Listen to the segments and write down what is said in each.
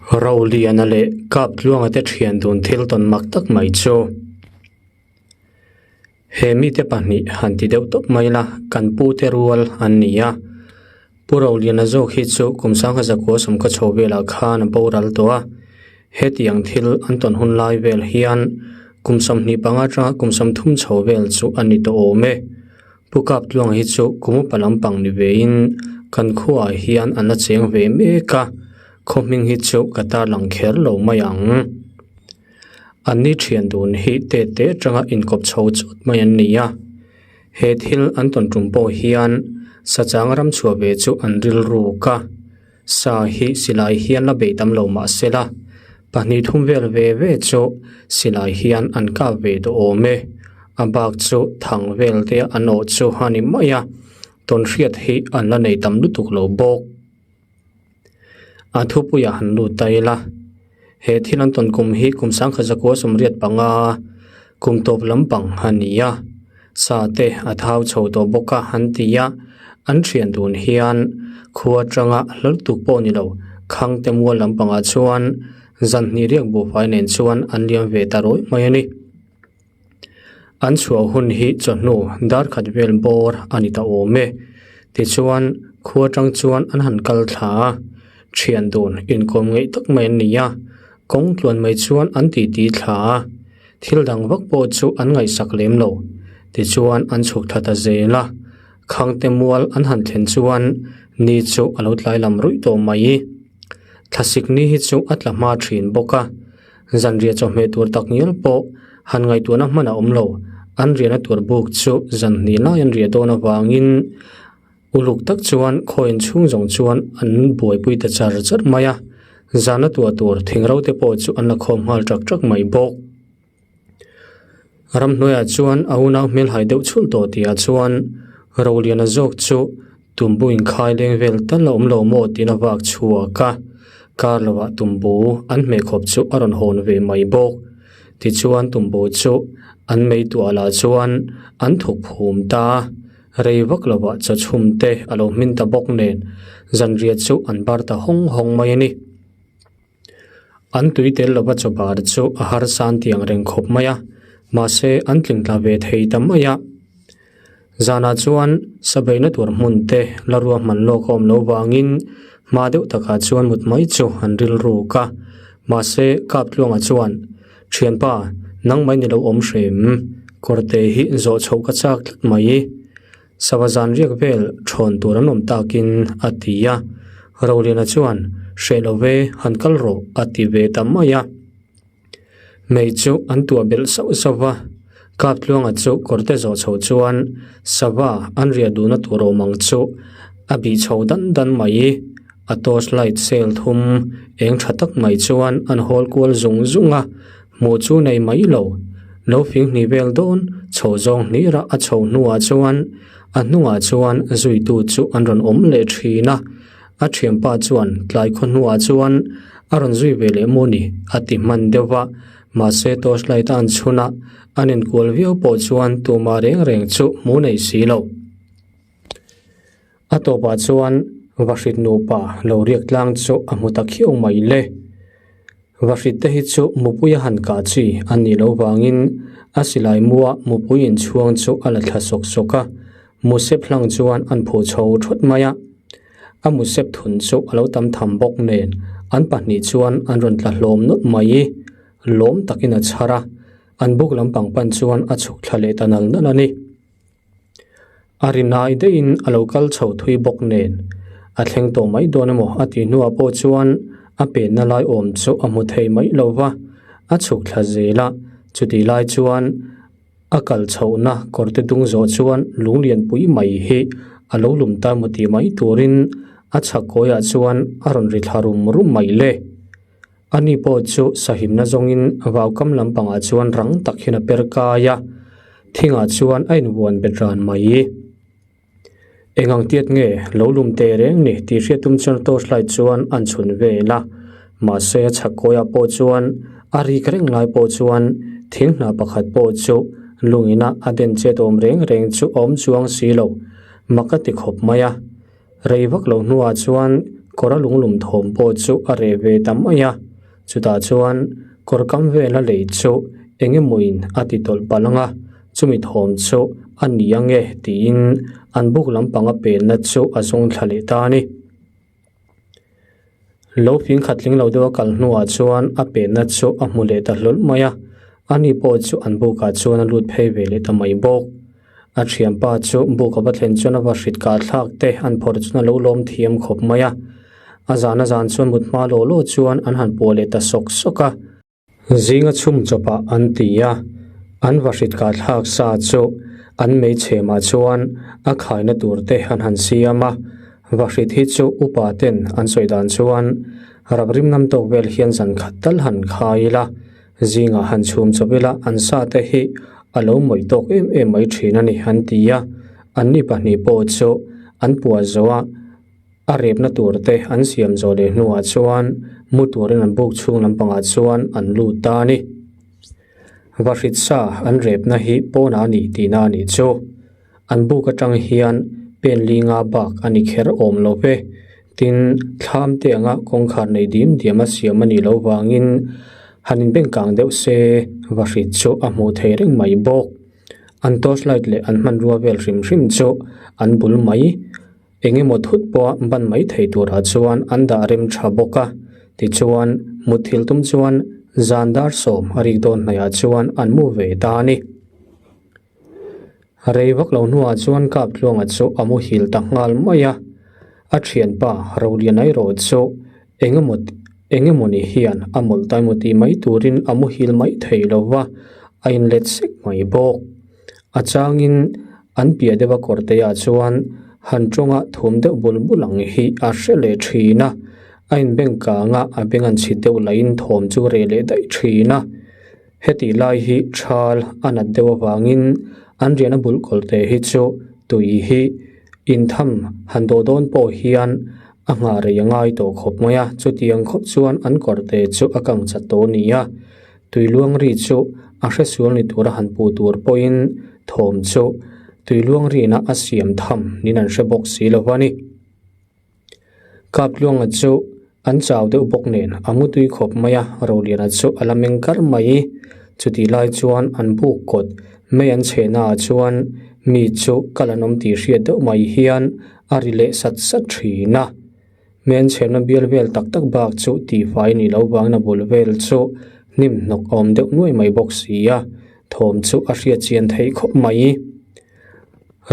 Roliana leh Kaptluanga te thian dun thil tawn mak tak mai chu he mite pahnih han ti deuh tawp mai la kan pu te rual an ni a Pu Roliana zawk hi chu kum sangha zakua sawmkhaw chho velah khan a boral tawh a hetiang thil an tawn hun lai vel hian kum 25 atanga kum 30 chho vel chu a ni tawh awm e. Pu Kaptluanga hi chu kum upa lampang ni vein kan khuaah hian an la cheng ve mek a, khaw hming hi chu ka tarlang kher lo mai ang. Anni thian dun hi te te atanga inkawp chho chawt mai an ni a, he thil an tawn tum pawh hian sachang ram chhuah ve chu an rilruk a, sa hi silai hian la bei tam lo mah sela, pahnih thum vel ve ve chu silai hian an kap ve duh awm e. A bak chu thang vel te an awh chu a ni mai a, tawnhriat hi an la nei tam lutuk lo bawk. A thupuiah han lut ta ila, he thil an tawn kum hi kum sangkhat zakua 85 kum tawp lampang a ni a, sa te a thau chho tawh bawk a an ti a, an thian dun hian khua atanga hla lutuk pawh ni lo Khangte mual lampangah chuan zan hnih riak buhfai nen chuan an liam ve ta rawih mai a ni. An chhuah hun hi chawhnu dar khat vel bawr a ni ta awm e. Tichuan, khua atang chuan an han kal thla a, thian dun inkawm ngeih tak mai an ni a, kawng tluan mai chuan an titi thla a, thil dang vak pawh chu an ngaihsak lem lo. Tichuan, an chhuk thla ta zel a, Khangte mual an han thlen chuan ni chu a lo tlai lam ruih tawh mai. Thlasik ni hi chu a tla hma thin bawk a. Zanriah chawhmeh tur tak ngial pawh han ngaihtuahna hman a awm lo. An riahna tur buk chu zan hnih lai an riah dawn avangin uluk tak chuan khaw inchhung zawng chuan an buaipui ta char char mai a. Zana tuah tur thingro te pawh chu an la khawm nghal ṭak ṭak mai bawk. Ramhnuaiah chuan a unau hmelhai deuh chhulh tawh tihah chuan Roliana zawk chu tumbu inkhai leng vel tal a awm lo maw tiin a vak chhuak a, kar lovah tumbu an hmeh khawp chu a rawn hawn ve mai bawk. Tichuan tumbu chu an mei tuah lah chuan an thuk phum ta a, rei vak lovah chaw chhum te a lo hmin ta bawk nen zanriah chu an bar ta hawng hawng mai a ni. An tui tel lova chaw bar chu a harsa an tih ang reng khawp mai a, mahse an tling tla ve thei ta mai a. Zanah chuan sabeina tur hmun te la ruahman lawk a awm loh vangin hma deuh takah chuan mut mai chu an rilruk a, mahse Kaptluanga chuan, Thianpa, nang mai ni lo awm hrim, kawrte hi zawh chhoh ka chak tlat mai. Sava zan riak vel thawn tur an awm takin a ti a, Roliana chuan hreh lo ve han kal rawh a ti ve ta mai a. Mei chu an tuah belh sauh sauh va, Kaptluanga chu kawrte zawh chho chuan sava an riah duhna tur awm ang chu a bih chho dan dan mai. A torch light cell thum eng tha tak mai chuan an hawl kual zung zung a, hmuh chu nei mai lo. Lo fing hnih vel dawn chho zawng hnirah a chho hnuah chuan a hnungah chuan zuitu chu an rawn awm leh thin a, a thianpa chuan tlai khaw hnuah chuan a rawn zui ve leh maw ni a ti hman deuh va, mahse torch light a an chhun a, an inkual viau pawh chuan tumah reng reng chu hmuh nei si lo. A tawpah chuan Vahrit nupa lo riak tlang chu a hmu ta khiau mai le. Vahrit te hi chu mupui a han kah chi a nih loh vangin a silai mua mupui inchhuang chu a la thla sawk sawk a, musep hlang chuan an phuh chho thawt mai a. A musep thun chu a lo tam tham bawk nen an pahnih chuan an rawn tla hlawm nawlh mai. Lawm takin a chhar a, an buk lampang pan chuan a chhuk thla leh ta nal nal a ni. A rinai deuhin a lo kal chho thui bawk nen a thleng tawh mai dawn emaw a tih hnuah pawh chuan a penna lai awm chu a hmu thei mai lo va, a chhuk thla zel a, chutih lai chuan a kal chhohna kawrte dung zawh chuan lunglianpui mai hi a lo lum ta emaw tih mai turin a chhak kawiah chuan a rawn ri thla rum rum mai le. Ani pawh chu sahimna zawngin vaukam lampangah chuan rang tak hian a per kai a, thingah chuan a invuan bet ran mai. Eng ang tiat nge lo lum teh reng ni tih hriat tum chuan torch light chuan an chhun vel a, mahse a chhak kawiah pawh chuan a rik reng lai pawh chuan thing hnah pakhat pawh chu lungina a den chet awm reng reng chu a awm chuang si lo, mak a ti khawp mai a. Rei vak lo hnuah chuan. Kawr a lunglum thawm pawh chu a reh ve ta mai a, chutah chuan kawr kam vela lei chu eng emawin a ti tawlh palh ang a, chumi thawm chu a ni ang e tiin an buk lampanga penna chu a zawng thla leh ta a ni. Lo fing khat tling lo deuh a kal hnuah chuan a penna chu a hmu leh ta hlawl mai a, ani pawh chu an bukah chuan a lut phei ve leh ta mai bawk. A thianpa chu buk a va thlen chuan a va hrit kah thlak te an phawrh chuan a lo lawm thiam khawp mai a, a zan a zan chuan mut hma lawh lawh chuan an han puah leh ta sawk sawk a. Zinga chhum chawpah an ti a, an va hrit kah thlak sa chu an meichhemah chuan a khaina tur te an han siam a, va hrit hi chu upa ten an sawi dan chuan rap rim nam tawk vel hian zan khat tal han khai ila, zingah han chhum chawp ila an sa te hi a lo mawih tawk em em mai thin a ni an ti a, anni pahnih pawh chu an puah zo a. A repna tur te an siam zawh leh hnuah chuan mu turin an buk chhung lampangah chuan an lut ta a ni. Vahrit sa an repna hi pawnah a ni tihna a nih chu. An buk atang hian pen li nga bak a ni kher awm lo ve. Tin, thlam te anga kawngkhar nei dim diam a siam a nih loh vangin han inbengkang deuh se vahrit chu a hmuh thei reng mai bawk. An torchlight leh an hmanrua vel hrim hrim chu an bul mai. Eng emaw thut pawh ban mai thei turah chuan an dah rem tha bawk a, tichuan mutthilh tum chuan zan dar sawm a rik dawn hnaihah chuan an mu ve ta a ni. Rei vak lo hnuah chuan Kaptluanga chu a muhil ta nghal mai a, a thianpa Roliana erawh chu eng emaw eng emaw ni hian a mawlh ta emaw tih mai turin a muhil mai thei lo va, a inlet sek mai bawk. A changin an piah deuh a kawrteah chuan han tawnga thum deuh bul bul ang hi a hre leh thin a, a inbeng kang a, a beng an chhit deuh laiin thawm chu reh leh daih thin a. Hetih lai hi thal a nat deuh avangin an riahna bul kawlte hi chu tui hi intham han dawh dawn pawh hian a nghah rei a ngai tawh khawp mai a, chutiang khawp chuan an kawrte chu a kang chat tawh a ni a. Tui luang ri chu a hresual ni tura han puh tur pawhin thawm chu tui luang rina a siam tham niin an hre bawk si lo a ni. Kaptluanga chu an chau deuh bawk nen a mu tui khawp mai a, Roliana chu a la meng kar mai. Chutih lai chuan an buk kawt mai an chhehnaah chuan mi chu kal an awm tih hriat deuh mai hian a ri leh sat sat thin a. Hmelchhemna bial vel tak tak bak chu tihfai ni lo vangin a bul vel chu hnim hnawk a awm deuh nuai mai bawk si a, thawm chu a hriat chian theih khawp mai.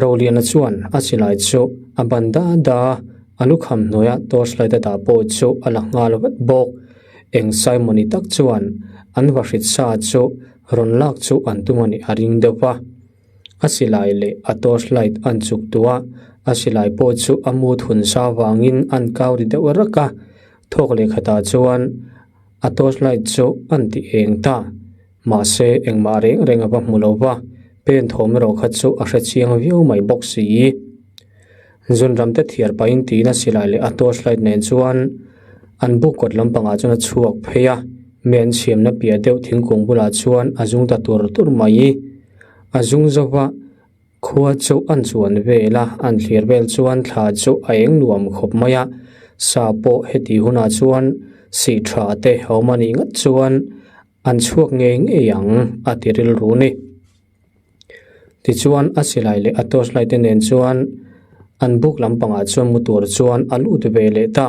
Roliana chuan a silai chu a ban da da a, a lukham hnuaia torchlight a dah pawh chu a la nghal vat bawk. Eng Simon-i tak chuan an vahrit sa chu rawn lak chu an tum a nih a ring deuh va. A silai leh a torchlight an chuk duh a, a silai pawh chu a mut hun sa vangin an kau ri deuh rak a, thawk leh khatah chuan a torchlight chu an ti eng ta. Mahse engmah reng reng a va hmu lo va, pen thawm erawh kha chu a hre chiang viau mai bawk si. Zunram te thiar pahin tiin a silai leh a torchlight nen chuan an buk kawt lampangah chuan a chhuak phei a, mi an chhiamna piah deuh thingkung bulah chuan a zung ta tur tur mai. A zung zova khua chu an chuan vel a, an thlir vel chuan thla chu a eng nuam khawp mai a, sa pawh heti hunah chuan sih tha te a awm a nih ngat chuan an chhuak ngei ngei ang a ti rilru ni. Tichuan a silai leh a torchlight te nen chuan an buk lampangah chuan mu tur chuan a lut ve leh ta.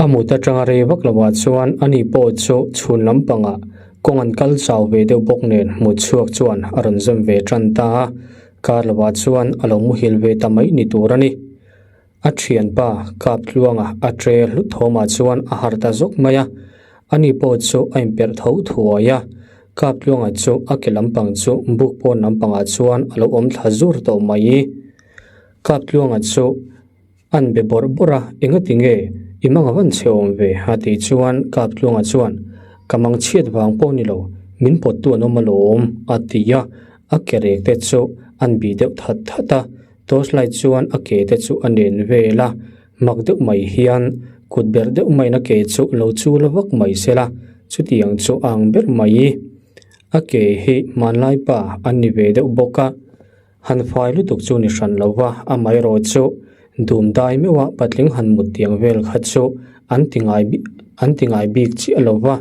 A mut atanga rei vak lovah chuan ani pawh chu chhun lampangah kawng an kal chau ve deuh bawk nen mut chhuak chuan a rawn zem ve tan ta a, kar lovah chuan a lo muhil ve ta mai ni tur a ni. A thianpa Kaptluanga a tre hlut thawmah chuan a harh ta zawk mai a, ani pawh chu a inperh tho thuai a, Kaptluanga chu a ke lampang chu buk pawn lampangah chuan a lo awm thla zur tawh mai. Kaptluanga chu. An be bawrh bawrh a, engati nge i mang avan chhe awm ve? a tih chuan Kaptluanga chuan, Ka mang chhiat vang pawh ni lo, min pawttu an awm alawm, a ti a, a ke rek te chu an bih deuh that that a, torchlight chuan a ke te chu a nen vel a, mak deuh mai hian kut berh deuh maiin a ke chu lo chul vak mai sela, chutiang chu a ang ber mai. A ke hi hmanlai pa an ni ve deuh bawk a. Han fai lutuk chu ni hran lo va, amaherawh chu Dum dai meuh a patling han mut tiang vel kha chu an ti ngai an ti ngai bik chiah lo va.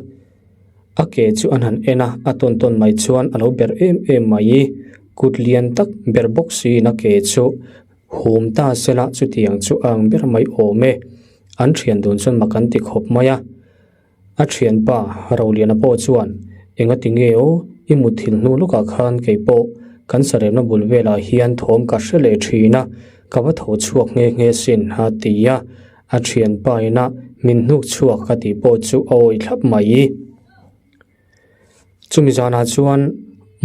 A ke chu an han en a, a tawn tawn mai chuan a lo ber em em mai. Kut lian tak ber bawk siin a ke chu hum ta sela chutiang chu a ang ber mai awm e. An thian dun chuan mak an ti khawp mai a. A thianpa Roliana pawh chuan, Engati nge aw, i mutthilh hnu lawkah khan kei pawh kan saremna bul velah hian thawm ka hre leh thin a, ka va tho chhuak nghe nghe sin a ti a, a thianpa ina min hnuk chhuak ka tih pawh chu a awih thlap mai. Chumi zanah chuan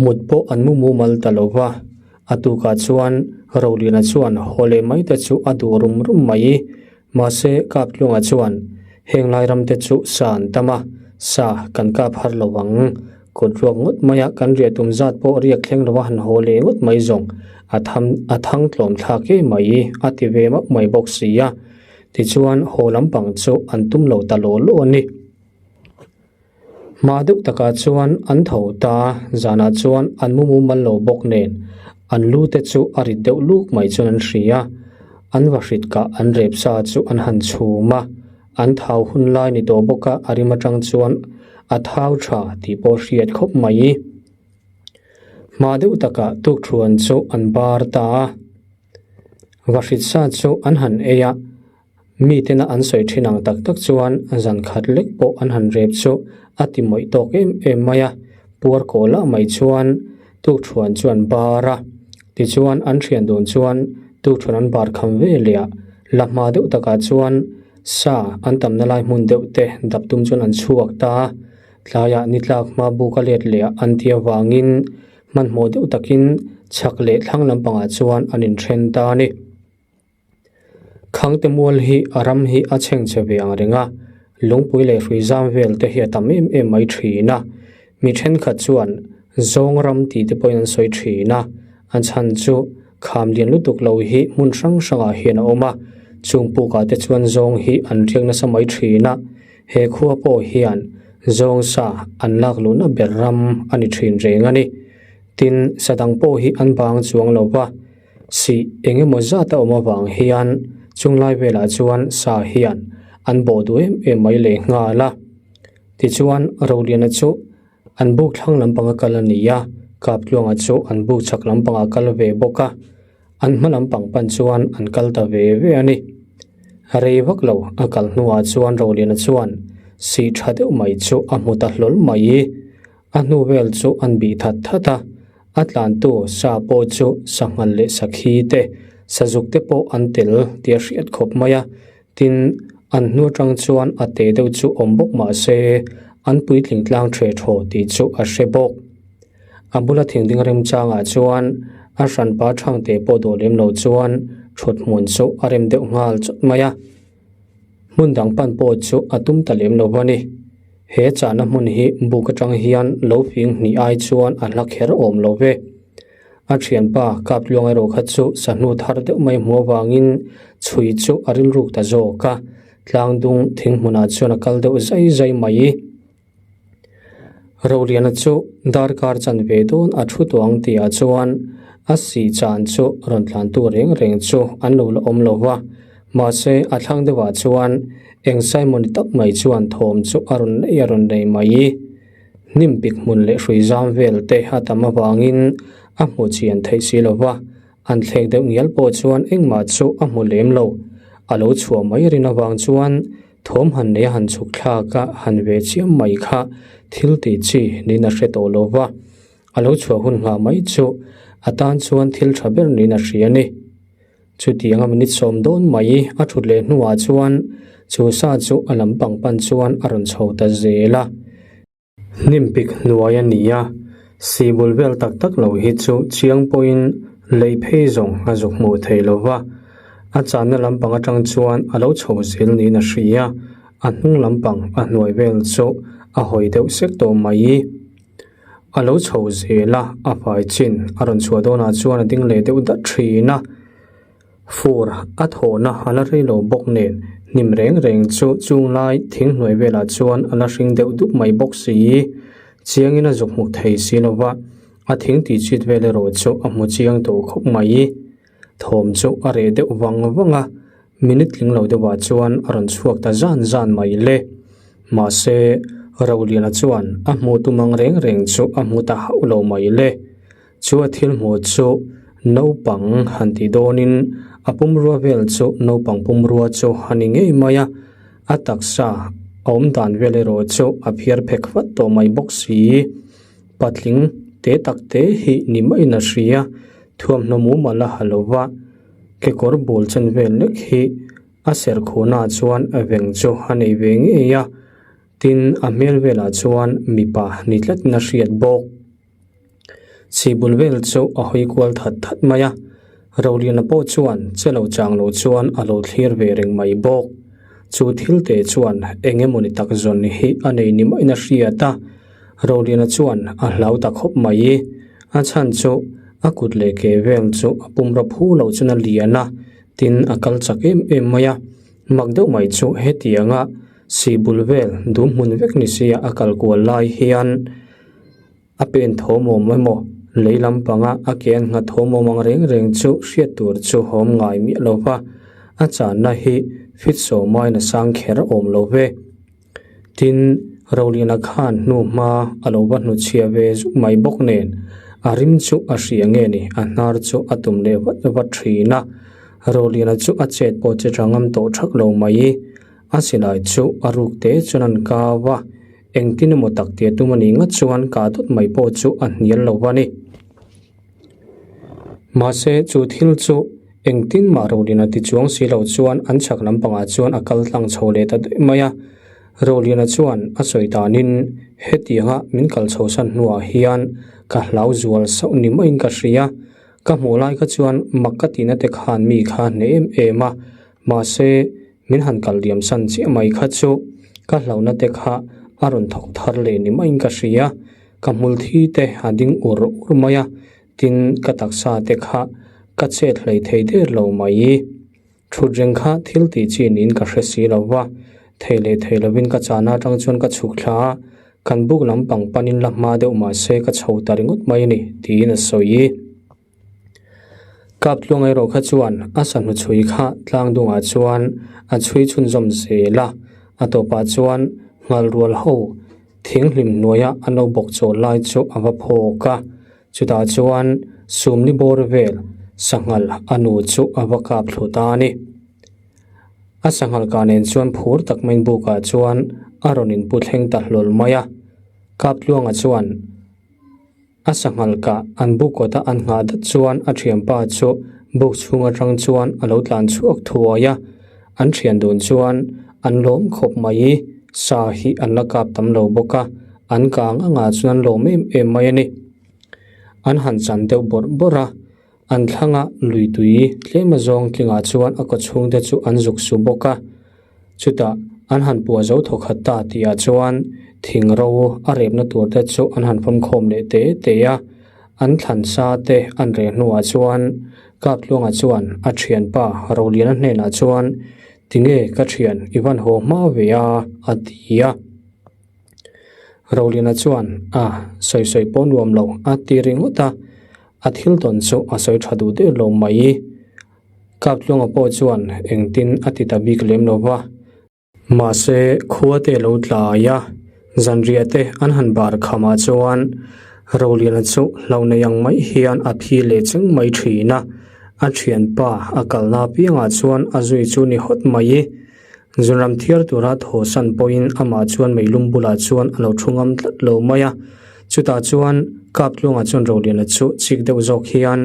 mut pawh an mu mumal ta lo va, a tukah chuan Roliana chuan haw leh mai te chu a duh rum rum mai. Mahse, Kaptlunga chuan heng lai ram te chu sa an tam a, sa kan kap har lo ang. Kut ruak ngawt maia kan riah tum zat pawh riak thleng lova han haw leh ngawt mai zawng a tham a thang tlawm thlak em mai a ti ve mauh mai bawk si a. Tichuan, haw lampang chu an tum lo ta law law a ni. Hma deuh takah chuan an tho ta, zanah chuan an mu mumal lo bawk nen an lu te chu a rit deuh luk mai chuan an hria. An va hrit kah an rep sa chu an han chhum a, an thau hun lai ni tawh bawk a, a rim atang chuan a thau tha tih pawh hriat khawp mai. Hma deuh takah tukthuan chu an bar ta a, va hrit sa chu an han ei a. Mi tena an sawi thin ang tak tak chuan zan khat lek pawh an han rep chu a ti mawih tawk em em mai a, puar kaw lah mai chuan tukthuan chu an bar a, tichuan an thian dun chuan tukthuan an bar kham ve leh a, la hma deuh takah chuan sa an tamna lai hmun deuh te dap tum chuan an chhuak ta a, tlaiah ni tlak hma buk a let leh a an ti avangin hmanhmawh deuh takin chhak leh thlang lampangah chuan an inthen ta a ni. Khangte mual hi a ram hi a chhengchhe ve ang reng a, lungpui leh hrui zam vel te hi a tam em em mai thin a. Mi thenkhat chuan zawng ram tih te pawhin an sawi thin a, a chhan chu kham lian lutuk lo hi hmun hrang hrangah hian a awm a, chung pukah te chuan zawng hi an riak nasa mai thin a, he khua pawh hian zawng sa an lak luhna ber ram a ni thin reng a ni. Tin, sa dang pawh hi an bang chuang lo va. Sih eng emaw zat a awm avang hian chunglai velah chuan sa hian an bawh duh em em mai leh nghal a. Tichuan Roliana chu an buk thlang lampanga kal a ni a, Kaptluanga chu an buk chhak lampangah kal ve bawk a, an hma lampang pan chuan an kal ta ve ve a ni. Rei vak lo a kal hnuah chuan Roliana chuan sih tha deuh mai chu a hmu ta hlawl mai. A hnu vel chu an bih that that a, a tlantu sa pawh chu sanghal leh sakhi te, sazuk te pawh an tel tih a hriat khawp mai a, tin, an hnu atang chuan a te deuh chu awm bawk mah se an puitling tlang the thaw tih chu a hre bawk. A bula thingding remchangah chuan a hranpa thangte pawh dawh lem lo chuan thut hmun chu a rem deuh nghal chawt mai a. Hmun dang pan pawh chu a tum ta lem lo a ni. He chahna hmun hi buk atang hian lo fing hnih ai chuan a hla kher awm lo ve. A thianpa Kaptluang erawh kha chu sahnu thar deuh mai hmuh avangin chhui chu a rilruk ta zawk a, tlangdung thing hmunah chuan a kal deuh zai zai mai. Roliana chu darkar chan ve dawn a thu tawh ang tihah chuan a sih chan chu rawn tlantu reng reng chu an lo la awm lo va, mahse a thlang deuhah chuan eng Simon-i tak mai chuan thawm chu a rawn nei a rawn nei mai. Hnim pik hmun leh hrui zam vel te a tam avangin a hmu chian theih si lo va, An thlek deuh ngial pawh chuan engmah chu a hmu lem lo. A lo chhuah mai rin avang chuan thawm han nei a han chhuk thlak a, han ve chiam mai kha thil tih chi niin a hre tawh lo va. A lo chhuah hun nghah mai chu a tan chuan thil tha ber niin a hria a ni. Chutianga minute sawm dawn mai a thut leh hnuah chuan chu sa chu a lampang pan chuan a rawn chho ta zel a. Hnim pik hnuai a ni a, sihbul vel tak tak lo hi chu chiang pawhin lei phei zawng a zuk hmuh thei lo va, a channa lampang atang chuan a lo chho zel niin a hria, a hnung lampang a hnuai vel chu a hawi deuh sek tawh mai. A lo chho zel a, a hmai chin a rawn chhuah dawnah chuan a ding leh deuh dat thin a. Fur a thawhna a la rei lo bawk nen hnim reng reng chu chung lai thing hnuai velah chuan a la hring deuh dup mai bawk si. Chiangin a zuk hmuh thei si lo va, a thing tih chhit vel erawh chu a hmu chiang tawh khawp mai. Thawm chu a reh deuh vang vang a. Minute tling lo deuhah chuan a rawn chhuak ta zan zan mai le. Mahse, Roliana chuan a hmuh tum ang reng reng chu a hmu ta hauh lo mai le. Chu a thil hmuh chu naupang han tih dawnin a pumrua vel chu naupang pumrua chu a ni ngei mai a, a taksa a awm dan vel erawh chu a phiar phek vat tawh mai bawk si. Patling te tak te hi ni maiin a hria, thuamhnaw mumal a ha lo va, kekawr bul chen vel lek hi a serkhuhnaah chuan veng chu a nei ve ngei a, tin a hmel velah chuan mipa ni tlatin a hriat bawk. Chhibul vel chu a hawi kual that that mai a, Roliana pawh chuan che lo chang lo chuan a lo thlir ve reng mai bawk. Chu thil te chuan eng emawni tak zawn hi a nei ni maiin a hriat a, Roliana chuan a hlau ta khawp mai. A chhan chu a kut leh ke vel chu a pumra phu lo chuan a lian a, tin a kal chak em em mai a. Mak deuh mai chu hetianga sihbul vel dum hmun vek ni sia a kal kual lai hian, A pen thawm awm emaw, lei lampanga a ke an nghat thawm awm ang reng reng chu hriat tur chu awm ngai miah lo va, a channa hi fit sawmain a sang kher awm lo ve. Tin, Roliana khan hnu hma a lo va hnuchhia ve zuk mai bawk nen, a rim chu a hria nge ni, a hnar chu a tum leh vat vat thin a. Roliana chu a chet pawh che tha ngam tawh thak lo mai. A silai chu a ruk te chuan an kau a. Engtin emaw tak tia tum a nih ngat chuan kah dawt mai pawh chu a hnial lo va ni. Mahse, chu thil chu engtin mah Roliana ti chuang si lo chuan an chhak lampangah chuan a kal tlang chho leh ta daih mai a. Roliana chuan a sawi danin hetianga min kal chho san hnuah hian ka hlau zual sauh ni maiin ka hria. Ka hmuh lai kha chuan mak ka tihna te khan mi kha hneh em em a, mahse, Min han kal diam san chiah mai kha chu ka hlauhna te kha a rawn thawk thar leh ni maiin ka hria. Ka hmul thi te a ding ur ur mai a, tin ka taksa te kha ka chet hlei thei der lo mai. Thut reng kha thil tih chi niin ka hre si lo va, thei leh thei lovin ka chahna atang chuan ka chhuk thla a, kan buk lampang panin la hma deuh mahse ka chho ta ringawt mai a ni, tiin a sawi. Kap tluang erawh kha chuan a sahnu chhui kha tlang dungah chuan a chhui chhunzawm zel a, a tawpah chuan nghal rual ho thinghlim hnuaia an lo bawk chawl lai chu a va phawk a, chutah chuan sumni bawr vel sanghal a nu chu a va kap thlu ta a ni. A sanghal kah nen chuan phur tak maiin bukah chuan a rawn inpu thleng ta hlawl mai a, Kap tluanga chuan. A sanghal kah an buk kawta an nghah dat chuan a thianpa chu buk chhung atang chuan a lo tlan chhuak thuai a, an thian dun chuan an lawm khawp mai i sa hi an la kap tam lo bawk a, an kang angah chuan an lawm em em mai a ni. An han chan deuh bawrh bawrh a, an thlanga lui tui tlem azawng tlingah chuan a kawchhung te chu an zuk su bawk a. Chutah an han puah zo thaw khat ta tihah chuan thing ro a repna tur te chu an han fawmkhawm leh te te a, an thlan sa te an reh hnuah chuan Kaptluanga chuan a thianpa Roliana hnenah chuan Tinge ka thian i van haw hma ve a? a ti a. Roliana chuan A sawi sawi pawh nuam lo a ti ringawt a, a thil tawn chu a sawi tha duh der lo mai. Kaptluanga pawh chuan engtin a ti ta bik lem lo va. Mahse, khua te lo tlai a, zanriah te an han bar khamah chuan Roliana chu hlo nei ang mai hian a phi leh cheng mai thin a, a thianpa a kalna apiangah chuan a zui chu ni hawt mai. Zunram thiar tura thawhsan pawhin amah chuan meilum bulah chuan a lo thu ngam tlat lo mai a, chutah chuan Kaptluanga chuan Roliana chu chik deuh zawk hian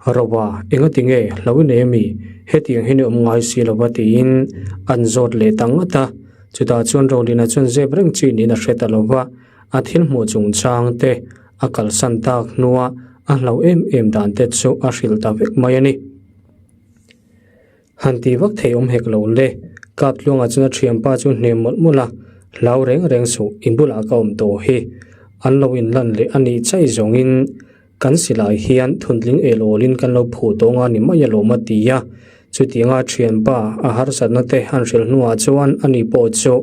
Rova, engati nge hlo i nei ami? Hetiang hian i awm ngai si lova tiin an zawt leh ta ngat a. Chutah chuan Rolina chuan zep reng chi niin a hre ta lova, a thil hmuh chungchang te a kalsan tak hnua a hlo em em dan te chu a hrilh ta vek mai a ni. Han ti vak thei awm hek lo le. Kap tluangah chuan a thianpa chu hnem mawlh mawlh a, hlau reng reng suh, i bulah ka awm tawh hi. An lo inlan leh a nih chai zawngin kan silai hian thuntling el awlin kan lo phuh tawng a ni mai alawm a ti a. Chutianga thianpa a harsatna te han hrilh hnuah chuan ani pawh chu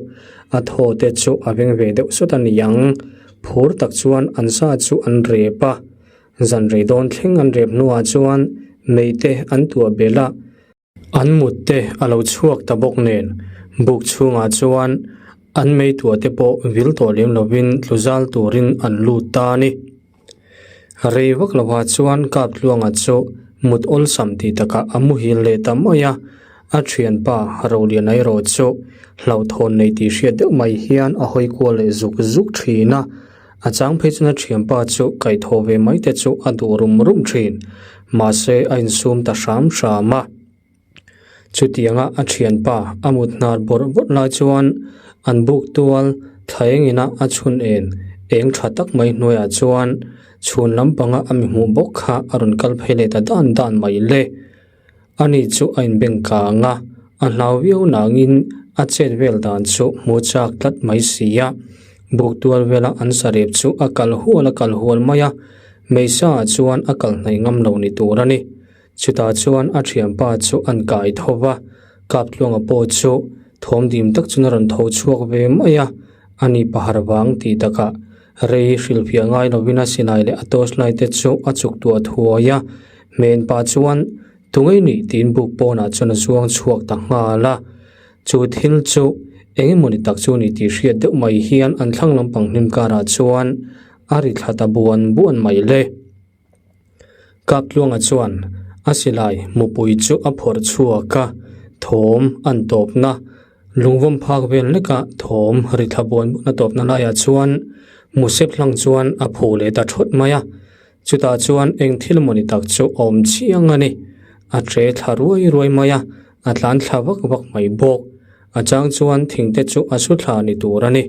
a thaw te chu a veng ve deuh sawt a ni ang. Phur tak chuan an sa chu an rep a. Zan rei dawn thleng an rep hnuah chuan mei te an tuah belh a. An mut te a lo chhuak ta bawk nen buk chhungah chuan an meituah te pawh vil tawh lem lovin tlu zal turin an lut ta a ni. Rei vak lovah chuan Kaptluanga chu mut awlsam tih takah a muhil leh ta mai a, a thianpa Roliana erawh chu hlauhthawn nei tih hriat deuh mai hian a hawi kual leh zuk zuk thin a, a chang phei chuan a thianpa chu kaihthawh ve mai te chu a duh rum rum thin, mahse a insum ta hram hram a. Chutianga a thianpa a mut hnar bawrh bawrh lai chuan an buk tual thla engina a chhun en eng tha tak mai hnuaiah chuan chhun lampanga a mi hmuh bawk kha a rawn kal phei leh ta dan dan mai le. Ani chu a inbeng kang a, a hlau viau nangin a chet vel dan chu hmu chak tlat mai si a. Buk tual vela an sarep chu a kal hual a kal hual mai a, Meisa ah chuan a kal hnaih ngam lo ni tur a ni. Chutah chuan a thianpa chu an kai tho va, Kaptluanga pawh chu thawm dim tak chuan a rawn tho chhuak ve mai a, a ni pahar vang tih takah rei hrilhfiah ngai lovin a silai leh a torchlight te chu a chuk tuah thuai a, hmen pah chuan Tungei nih tiin buk pawnah chuan a zuang chhuak ta nghal a, chu thil chu eng emawni tak chu ni tih hriat deuh mai hian an thlang lampang hnim karah chuan a ri thla ta buan buan mai le. Kaptluanga chuan a silai mupui chu a phawrh chhuak a, thawm an tawpna lungvawm phak vel hleka thawm ri thla buan buan a tawpna laiah chuan musep hlang chuan a phu leh ta thawt mai a, chutah chuan eng thil mawni tak chu awm chiang a ni, a tre thla ruai ruai mai a, a tlan thla vak vak mai bawk, a chang chuan thing te chu a su thla ni tur a ni.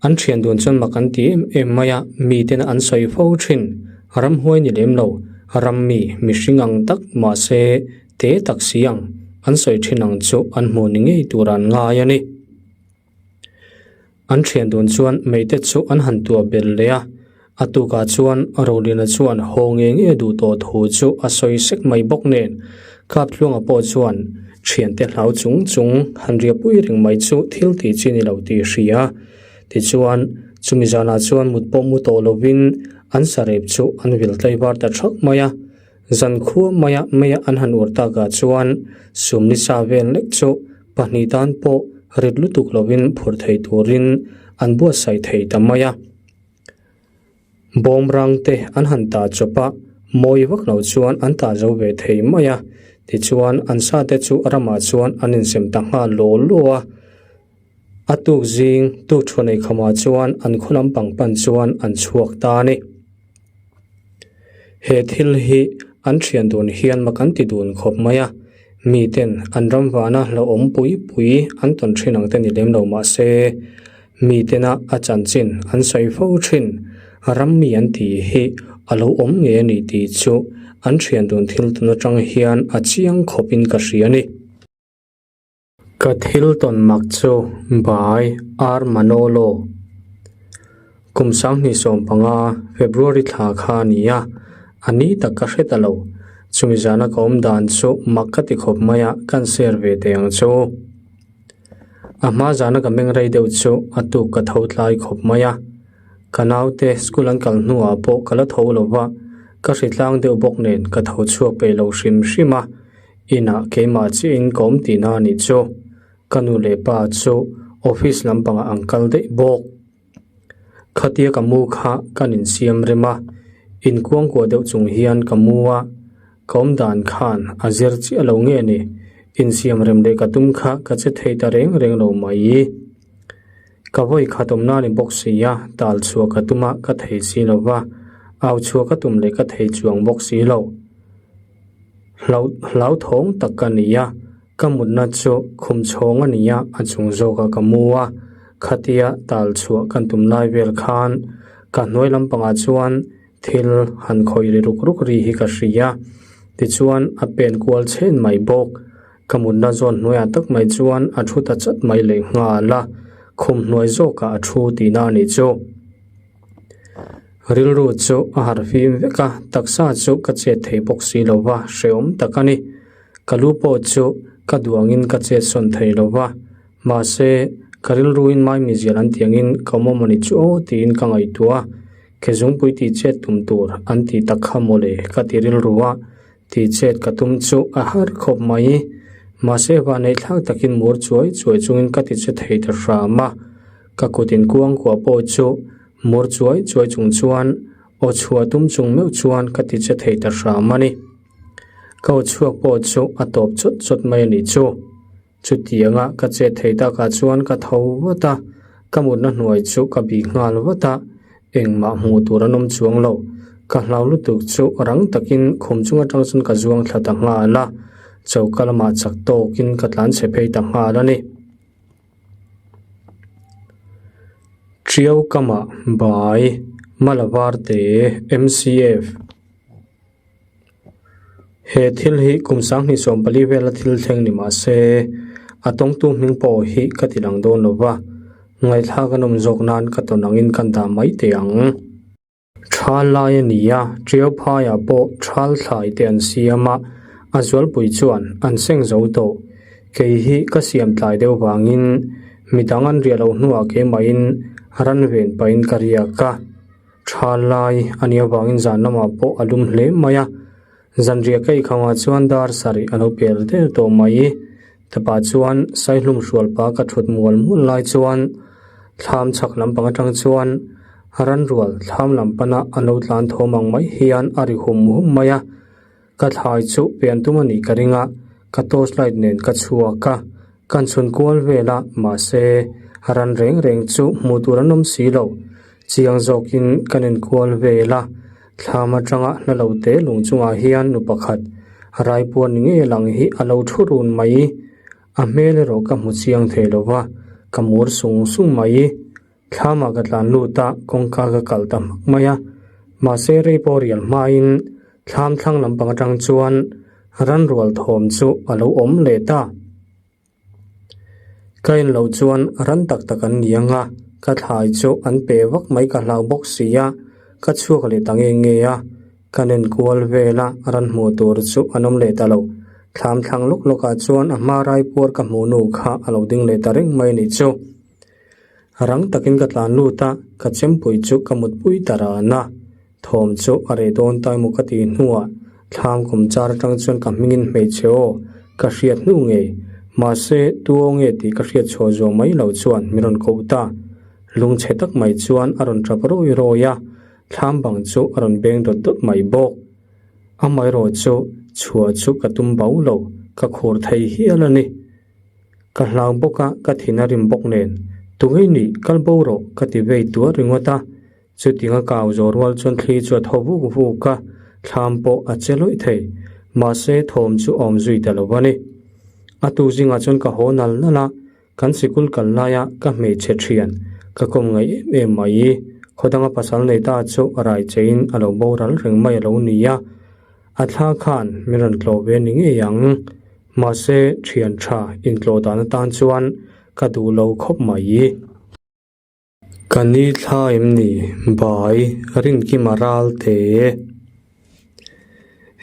An thian dun chuan mak an ti em em mai a, miten an sawi fo thin. Ramhuai ni lem lo, ram mi, mihring ang tak mahse te tak si ang an sawi thin ang chu an hmuh ni ngei tur an ngai a ni. An thian dun chuan meite chu an han tuah belh leh a, a tukah chuan Roliana chuan haw nge nge duh tawh thu chu a sawi sek mai bawk nen, Kaptluanga pawh chuan thiante hlau chung chung han riahpui reng mai chu thil tih chi ni lo tih hria. Tichuan, chumi zanah chuan mut pawh mu tawh lovin an sarep chu an vil tlaivar ta thak mai a. Zan khua maia maia an han uar takah chuan sum ni sa vel lek chu pahnih tan pawh rit lutuk lovin phur thei turin an buatsaih thei ta mai a. Bawmrang te an han tah chawp a, mawi vak lo chuan an tah zo ve thei mai a, tichuan an sa te chu ramah chuan an insem ta nghal law law a. A tuk zing tuk thuan ei khamah chuan an khaw lampang pan chuan an chhuak ta a ni. He thil hi an thian dun hian mak an ti dun khawp mai a, miten an ram vana hlauhawm pui pui an tawn thin ang te ni lem lo mahse, Mitena a chanchin an sawi fo thin. Ram mi an tih hi a lo awm ngei a ni tih chu an thian dun thil tawn atang hian a chiang khawpin ka hria a ni. Ka thil tawn mak chu Bai R. Manolo kum 2015 February thla kha a ni a, a ni tak ka hre ta lo. Chumi zana ka awm dan chu mak ka ti khawp mai a, kan share ve teh ang chu. A hma zana ka meng rei deuh chu a tuk ka tho tlai khawp mai a, ka naute school an kal hnuah pawh ka la tho lo va, ka hritlang deuh bawk nen ka tho chhuak peih lo hrim hrim a, inah keimah chiahin ka awm tihna a nih chu. Ka nu leh pa chu office lampangah an kal daih bawk. Khatia ka mu kha kan insiam rem a, inkuangkuah deuh chung hian ka mu a, ka awm dan khan a zir chiah lo nge ni, insiam rem leh ka tum kha ka che thei ta reng reng lo mai. Ka vawi khat awmna ni bawk si a, tal chhuah ka tum a ka thei si lo va, au chhuah ka tum leh ka thei chuang bawk si lo. Hlauthawng tak ka ni a. Ka mutna chu khum chhawng a ni a, a chung zawkah ka mu a, khatia tal chhuah kan tum lai vel khan ka hnuai lampangah chuan thil han khawih ri ruk ruk ri hi ka hria. Tichuan a pen kual chhen mai bawk. Ka mutna zawn hnuaiah tak mai chuan a thu ta chat mai leh nghal a, khum hnuai zawkah a thu tihna a nih chu. Rilru chu a harh fim vek a, taksa chu ka chet thei bawk si lo va, hrehawm tak a ni. Ka lu pawh chu ka duh angin ka chet sawn thei lo va, mahse, ka rilruin maimizial an tih angin ka awm awm a ni chu aw tiin ka ngaihtuah a, ke zungpui tih chet tum tur an tih tak kha mawle ka ti rilru a. Tih chet ka tum chu a har khawp mai. Mahse vanei thlak takin mur chuai chuai chungin ka ti che thei ta hram a. Ka kut inkuangkuah pawh chu mur chuai chuai chung chuan aw chhuah tum chung meuh chuan ka ti che thei ta hram a ni. Ka aw chhuak pawh chu a tawp chawt chawt mai a nih chu. Chutianga ka chet thei takah chuan ka tho vat a, ka mutna hnuai chu ka bih nghal vat a, engmah hmuh tur an awm chuang lo. Ka hlau lutuk chu rang takin khum chung atang chuan ka zuang thla ta nghal a, choka lamah chak tawkin ka tlan chhe phei ta nghal a ni. Ṭiau kamah bai, Malavarte, MCF. He thil hi kum 2014 vela thil thleng ni mah se, a tawngtu hming pawh hi ka ti lang dawn lo va, ngaihthlak a nawm zawk nan ka tawn angin kan dah mai teh ang. Thal lai a ni a, Ṭiau phaiah pawh thal thlai te an siam a, a zualpui chuan an seng zo tawh. Kei hi ka siam tlai deuh vangin midang an riah loh hnuah keimahin ran ven pahin ka riak a. Tha lai a nih avangin zan lamah pawh a lum hle mai a, zanriah ka ikhangah chuan dar sarih a lo per der tawh mai. Tapa chuan saihlum hrual pa ka thut mual mual lai chuan thlam chhak lampang atang chuan ranrual thlam lam pana a lo tlan thawm ang mai hian a ri hum hum mai a. Ka thlai chu pian tum a nih ka ring a, ka torch light nen ka chhuak a, kan chhun kual vel a, mahse ran reng reng chu hmuh tur an awm si lo. Chiang zawkin kan enkual vel a, thlam atanga hla lo te lung chungah hian nu pakhat raipuan ni ngei lang hi a lo thu run mai. A hmel erawh ka hmu chiang thei lo va, ka mur sung sung mai. Thlamah ka tlan lut a, kawngka ka kal ta hmak mai a. Mahse rei pawh rial hmain thlam thlang lampang atang chuan ranrual thawm chu a lo awm leh ta. Ka en loh chuan ran tak tak an ni ang a, ka thlai chu an pe vak mai ka hlau bawk si a, ka chhuak leh ta nge nge a. Ka nen kual vel a, ran hmuh tur chu an awm leh ta lo. Thlam thlang lawk lawkah chuan a hma raipuar ka hmuh nu kha a lo ding leh ta reng mai a nih chu. Rang takin ka tlan lut a, ka chempui chu ka mutpui ta ran a. Thawm chu a reh dawn ta emaw ka tih hnuah thlam kum char atang chuan ka hmingin hmeichhe aw ka hriat hnu ngei. Mahse, tu aw nge tih ka hriat chhuah zuah mai lo chuan min rawn koh ta. Lungchhe tak mai chuan a rawn tap rawi rawi a, thlam bang chu a rawn beng dawt dawt mai bawk. Amaherawh chu chhuah chu ka tum bau lo, ka khur thei hial a ni. Ka hlau bawk a, ka thin a rim bawk nen, Tungei nih, kal bo rawh, ka ti vei tuar ringawt a. Chuting a kau zawh rual chuan thli chu a tho vuk vuk a, thlam pawh a che lawih thei. Mahse, thawm chu a awm zui ta lo a ni. A tu zingah chuan ka haw nal nal a, kan sikul kal laia ka hmeichhe thian ka kawm ngaih em em mai. Khawdanga pasal nei ta chu rai cheiin a lo boral reng mai a lo ni a. A thla khan min rawn tlawh ve ni ngei ang. Mahse, thian tha intlawh dan atan chuan ka duh lo khawp mai. Ka ni thla em ni? Bai, Rinkima ral te.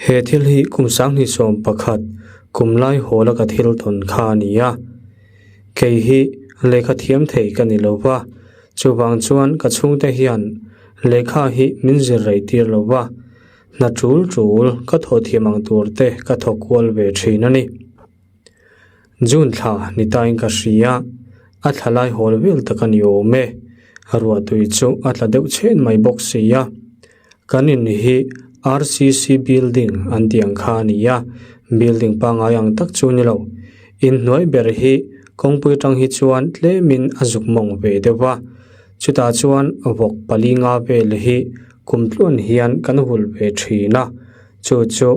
He thil hi kum 2011 kum lai hawla ka thil tawn kha a ni a. Kei hi lehkha thiam thei ka ni lo va, chuvang chuan ka chhungte hian lehkha hi min zir rei tir lo va. Hna tul tul ka thawh thiam ang tur te ka thawk kual ve thin a ni. June thla ni tain ka hria, a thla lai hawl vel tak a ni awm e. Ruahtui chu a tla deuh chhen mai bawk si a. Kan in hi RCC building an tih ang kha a ni a, building pangngai ang tak chu ni lo. Inhnuai ber hi kawngpui atang hi chuan tlemin a zuk mawng ve deuh va. Chutah chuan vawk pali nga vel hi kum tluan hian kan vulh ve thin a, chu chu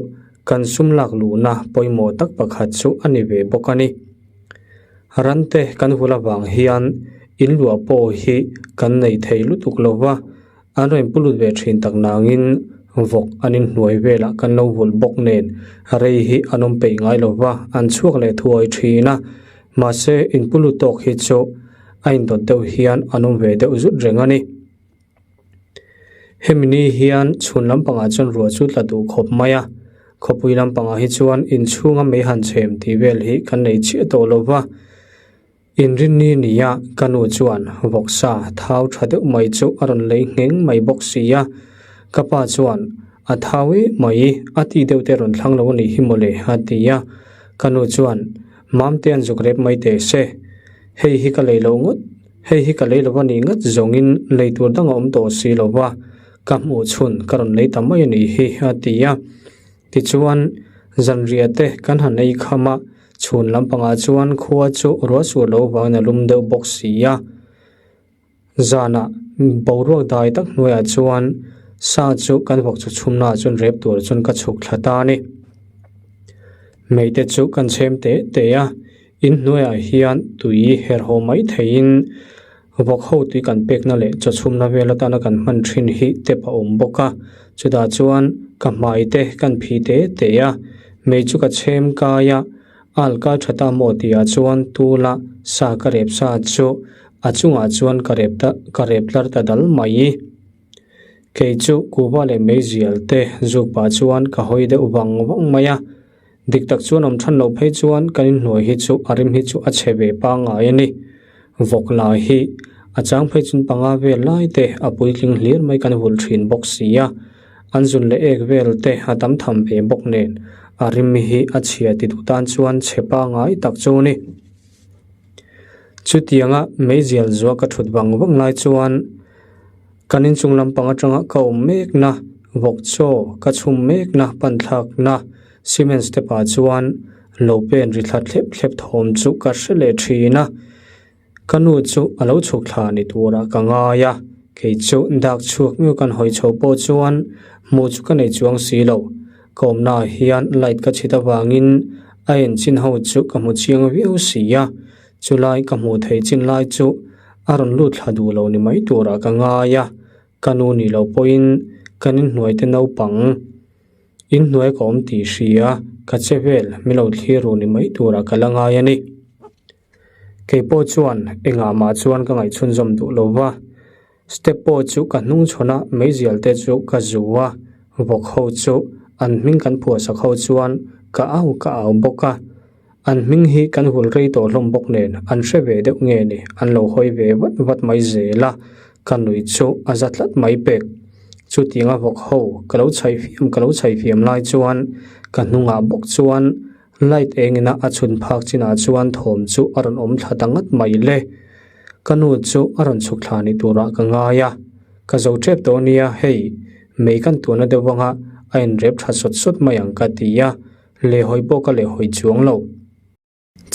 kan sum lak luhna pawimawh tak pakhat chu a ni ve bawk a ni. Rante kan vulh avang hian in luah pawh hi kan nei thei lutuk lo va, an rawn pu lut ve thin tak nangin vawk an inhnuai velah kan lo vulh bawk nen rei hi an awm peih ngai lo va, an chhuak leh thuai thin a, mahse inpu lut tawk hi chu a indawt deuh hian an awm ve deuh zut reng a ni. Hemi ni hian chhun lampangah chuan ruah chu tla duh khawp mai a, khawpui lampangah hi chuan inchhunga mei han chhem tih vel hi kan nei chiah tawh lo va. Inrinni nia ka nu chuan vawksa thau tha deuh mai chu a rawn lei ngheng mai bawk si a, ka pa chuan. A thau e mai, a ti deuh te rawn thlang lo a nih hi mawle, a ti a. Ka nu chuan, Mamte an zuk rep mai teh se. Hei hi ka lei lo ngawt, hei hi ka lei lo a nih ngat zawngin lei tur dang a awm tawh si lo va, ka hmuh chhun ka rawn lei ta mai a nih hi, a ti a. Tichuan, zanriah te kan han ei kham a, chhun lampangah chuan khua chu ruah suah lo vangin a lum deuh bawk si a. Zanah boruak dai tak hnuaiah chuan sa chu kan vawk chu chhumnaah chuan rep tur chuan ka chhuk thla ta a ni. Meite chu kan chhem teh teh a, in hnuaiah hian tui her haw mai theiin vawk ho tui kan pekna leh chaw chhumna vel atana kan hman thin hi tep a awm bawk a. Chutah chuan ka hmai te kan phih teh teh a, mei chu ka chhem kai a, Al kai tha ta maw tihah chuan tula sa ka rep sa chu a chungah chuan ka rep ta ka rep tlar ta dal mai. Kei chu kuhva leh meizial te zuk pah chuan ka hawi deuh vang vang mai a. Dik tak chuan awm than loh phei chuan kan inhnuai hi chu a rim hi chu a chhe ve pangngai a ni. Vawk la hi a chang phei chuan panga vel lai te a puitling hlir mai kan vulh thin bawk si a. An zun leh ek vel te a tam tham ve bawk nen a rim hi a chhia ti duh tan chuan chhe pangngai tak chu a ni. Chutianga meizial zuah ka thut vang vang lai chuan kan inchung lampang atanga ka awm mekna vawk chaw ka chhum mekna pan thlakna cement step ah chuan lo pen ri thla thlep thlep thawm chu ka hre leh thin a. Ka nu chu a lo chhuk thla ni turah ka ngai a, kei chu dak chhuak miau kan hawi chho pawh chuan hmuh chu ka nei chuang si lo. Ka awmnaah hian light ka chhit avangin a en chin ho chu ka hmu chiang viau si a, chulai ka hmuh theih chin lai chu a rawn lut thla duh lo ni mai turah ka ngai a, ka nu nih loh pawhin kan inhnuai te naupang inhnuai ka awm tih hria ka che vel min lo thlir ru ni mai turah ka la ngai a ni. Kei pawh chuan engah mah chuan ka ngaihchhunzawm duh lo va, step pawh chu ka hnung chhawn a, meizial te chu ka zu a, vawk ho chu an hming kan phuahsak ho chuan ka au ka au bawk a, an hming hi kan hul rei tawh hlawm bawk nen an hre ve deuh nge ni an lo hawi ve vat vat mai zel a, ka nui chu a za tlat mai pek. Chutianga vawk ho ka lo chhaih fiam ka lo chhaih fiam lai chuan ka hnungah bawk chuan Light engina a chhun phak chinah chuan thawm chu a rawn awm thla ta ngat mai le. Ka nu chu a rawn chhuk thla ni turah ka ngai a. Ka zo tep tawh nia hei, mei kan tuahna deuh anga a inrep tha sawt sawt mai ang ka ti a, lehhawi pawh ka lehhawi chuang lo.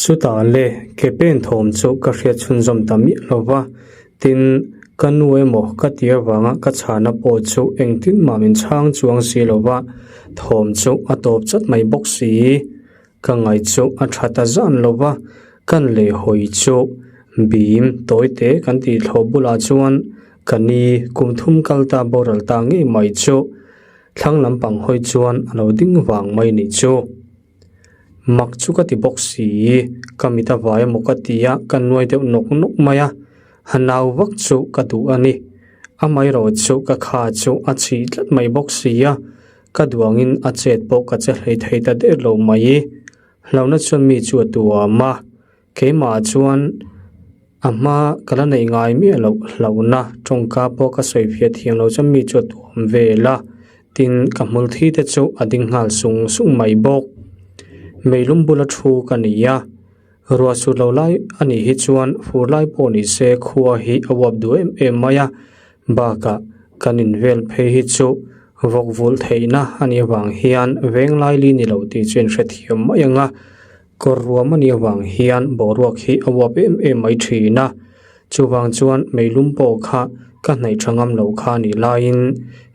Chutah le, ke pen thawm chu ka hriat chhunzawm ta miah lo va, tin, ka nu emaw ka ti avanga ka chhana pawh chu engtin mah min chhang chuang si lo va, thawm chu a tawp chat mai bawk si. Ka ngaih chu a tha ta zan lo va, kan lehhawi chu bim tawi te kan tih thlawh bulah chuan ka ni kum thum kal ta boral ta ngei mai chu thlang lampang hawi chuan a lo ding vang mai nih chu. Mak chu ka ti bawk si, ka mit a vai emaw ka ti a, ka nuai deuh nawk nawk mai a, ha nau vak chu ka duh a ni. Amaherawh chu ka kha chu a chhih tlat mai bawk si a, ka duangin a chet pawh ka che hlei thei ta der lo mai. Hlauhna chuan mi chu a tuam a, keimah chuan a hma ka la neih ngai miah loh hlauhna tawngka pawh ka sawi fiah thiam lo chuan mi chu a tuam vel a, tin ka hmul thi te chu a ding nghal sung sung mai bawk. Meilum bula thu ka ni a, ruah sut lo lai a nih hi chuan fur lai pawh ni se khua hi a uap duh em em mai a, bakah kan invel phei hi chu vawk vulh theihna a nih avang hian veng laili ni lo tih chu inhrethiam mai ang a. Kawr ruam a nih avang hian boruak hi a uap em em mai thin a, chuvang chuan meilum pawh kha ka hnaih tha ngam lo kha nih laiin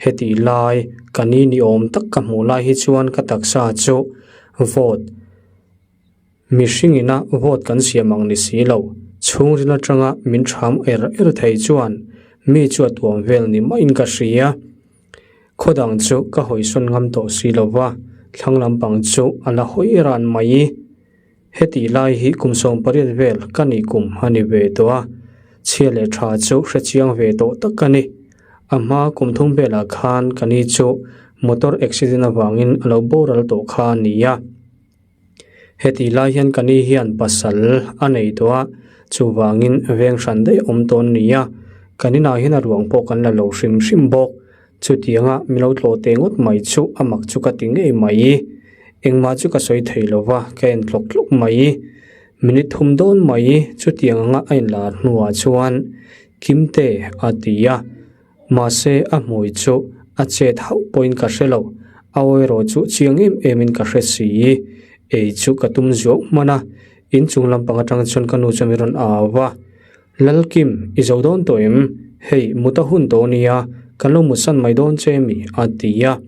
heti lai ka ni ni awm tak ka hmuh lai hi chuan ka taksa chu vawt mihring ina vawt kan siam ang ni si lo chhungril atanga min tham er er thei chuan mi chu a tuam vel ni maiin ka hria. Khaw dang chu ka hawi sawn ngam tawh si lo va, thlang lampang chu a la hawi ran mai. Heti lai hi kum 18 vel ka nih kum a ni ve tawh a, chhia leh tha chu hre chiang ve tawh tak a ni. A hma kum thum velah khan ka ni chu motor accident avangin a lo boral tawh kha a ni a. Heti lai hian ka ni hian pasal a nei tawh a, chuvangin veng hran daih awm tawn ni a, kan inah hian a ruang pawh kan la lo hrim hrim bawk. Chutianga mi lo tlawh teh ngawt mai chu a mak chu ka ti ngei mai. Engmah chu ka sawi thei lo va, ka en tlawk tlawk mai. Minute thum dawn mai chutiang anga a inlar hnuah chuan Kimte a ti a. Mahse a hmui chu a chet hauh pawhin ka hre lo, a aw erawh chu chiang em emin ka hre si. Ei chu ka tum zuau hman a, inchung lampang atang chuan ka nu chuan min rawn au va. Lalkim, i zo dawn tawh em? Hei, mut a hun tawh ania, kan lo mutsan mai dawn che mi? a ti a.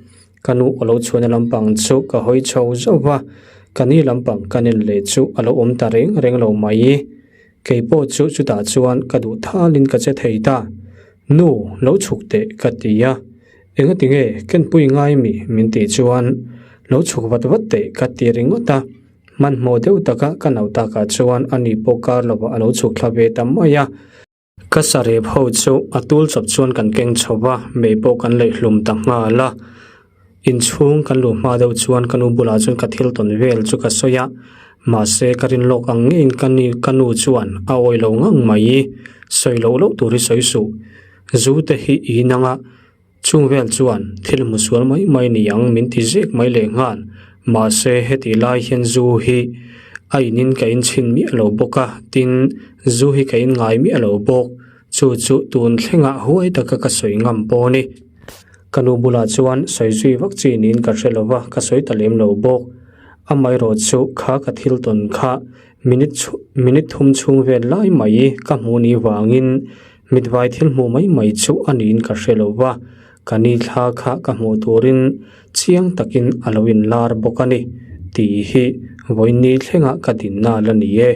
Ka nu a lo chhuahna lampang chu ka hawi chho zauh va, ka ni lampang ka nen leh chu a lo awm ta reng reng lo mai. Kei pawh chu chutah chuan ka duh thalin ka che thei ta. Nu, lo chhuk teh ka ti a. Engati nge kenpui ngai mi? min tih chuan lo chhuk vat vat teh ka ti ringawt a. Hmanhmawh deuh taka ka no takah chuan a ni pawh kar lovah a lo chhuk thla ve ta mai a. Ka sarep ho chu a tul chawp chuan kan keng chho va, mei pawh kan leih hlum ta nghal a. Inchhung kan luh hma deuh chuan ka nu bulah chuan ka thil tawn vel chu ka sawi a, mahse ka rin lawk ang ngeiin ka ni ka nu chuan a awi lo ngang mai. Sawi loh loh tur hi sawi suh. Zu te hi i inang a. Chung vel chuan thil hmu sual mai mai ni ang min ti zek mai leh nghal. Mahse heti lai hian zu hi a inin ka inchhin miah lo bawk a, tin zu hi ka in ngai miah lo bawk. Chu chu tun thlengah huai taka ka sawi ngam pawh a ni. Ka nu bulah chuan sawi zui vak chi niin ka hre lo va, ka sawi ta lem lo bawk. Amaherawh chu kha ka thil tawn kha minute minute thum chhung vel lai mai ka hmuh ni vangin Mitvai thil hmuh mai mai chu a niin ka hre lo va, ka ni thla kha ka hmuh turin chiang takin a lo inlar bawk a ni tih hi vawiin ni thlengah ka dinna la ni e.